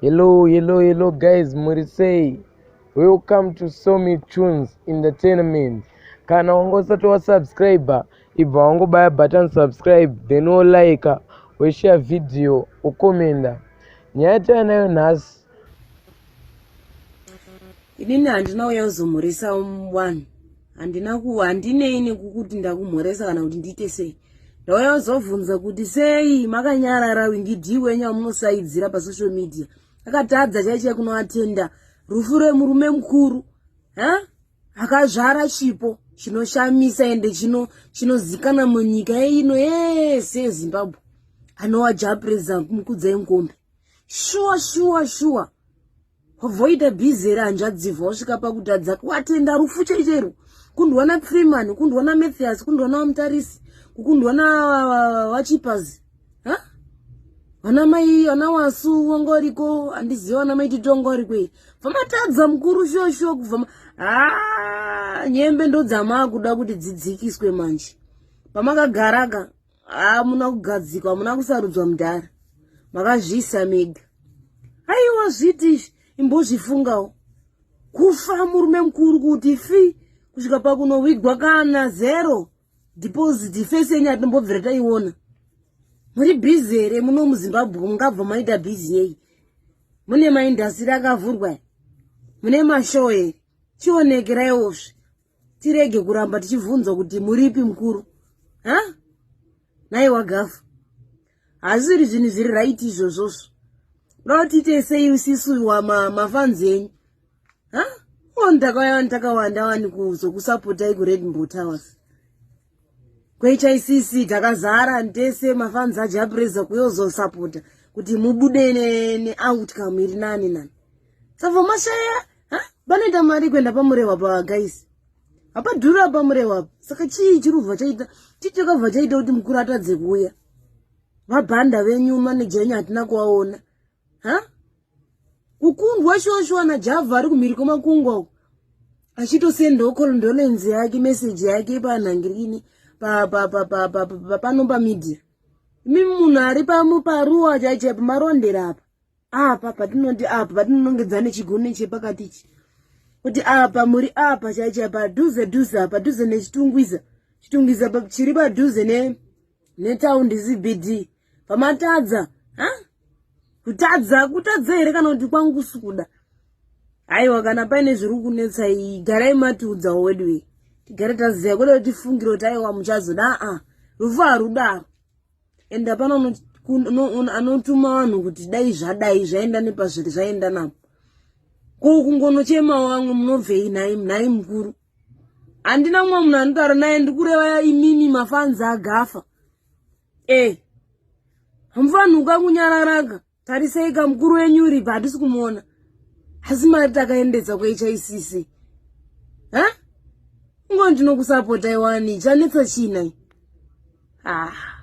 Hello, hello, hello guys, muri sei? Welcome to Somi Tunes Entertainment. Kana wanga usati wasubscriber, ibva wangobaya button subscribe, then wolike, woshare video, wokomenda. Nyaya yatinayo nhasi Inini handina uya kuzomhoresa vanhu, handina ku handinei nekukuti ndakumhoresa kana kuti ndiite sei. Ndauya kuzobvunza kuti sei makanyarara Wingi D wenyu wamunosaidzira pasocial media akatadza chai chai kunoatenda rufu remurume mukuru ha akazvara chipo chinoshamisa ende chinozikana munyika ino yese yeZimbabwe anova Japreza Mukudzai Mukombe. Shuwa shuwa shuwa Voita busy here hanzvadzi vosvika pakutadza kuatenda rufu chaichairwo kundwa naFreeman kundwa naMathias kundwa naVaMutarisi kukundwa navaChipazi ha vana mai vana wasu wanga wariko handiziva vana mai titi wanga wariko here vamatadza mukuru shuwa shuwa kubva ha nyembe ndodzamaakuda kuti dzidzikiswe manje pamakagaraka Hamuna kugadzikwa, hamuna kusarudzwa mudhara, makazviisa mega. Aiwa zviti izvi imbozvifungawo. Kufa murume mukuru kuti fi kusvika pakunowigwa kana zero deposit fesi yenyu atimbobvira taiona. Muri busy here muno muZimbabwe mungabva maita busy yei? Mune maindasiri akavhurwa mune mashow here? Chionekeraiwozve. Tirege kuramba tichivhunzwa kuti muripi mukuru ha nhai wagafu hazviri zvinhu zviri right izvozvozvo uda kuti tiite sei isisu mafanzi enyu ha o ndakauya takawanda wani kuzokusapotai kuredmbo towers kweHICC takazara tese mafanzi ajapreza kuyozosapota kuti mubude neoutcome iri nani nani saka mashaya ha vanoita mari kuenda pamurewa pa guys hapadhura pamurewa saka chii chirubva chaita chii chakabva chaita kuti mukuru atadze kuuya vabhanda venyu maneja yenyu hatina kuvaona ha kukundwa shoshuwa najavha ari kumhiri kwemakungwa uko achitosendawo condolence yake message yake panhangirini pano pamedia imi munhu ari paruwa chaichai pamarondera apa apa patinoti apa patinonongedza nechigunwe chepakati ichi kuti apa muri apa chaichai padhuze dhuze apa dhuze nechitungwiza chitungwiza chiri padhuze ne netaundi cbd pamatadza ha kutadza kutadza here kana kuti kwangu kusukuda aiwa kana paine zviri kunetsa iyi garai matiudzawo weduwe tigare taziva kwete kuti tifungire kuti aiwa muchazoda aa rufu harudaro and hapana anotuma vanhu kuti dai zvadai zvaenda nepazviri zvaenda napo ko kungonochema wamwe munobvei nhai nhai mukuru handina mumwe munhu anotaura naye ndikureva imimi mafanzi agafa e eh, hamufanhuka kunyararaka tarisei kamukuru wenyu uripa hatisi kumuona asi mari takaendesa kuHICC ha ngo ndinokusapota iwani chanetsa chii nai ah.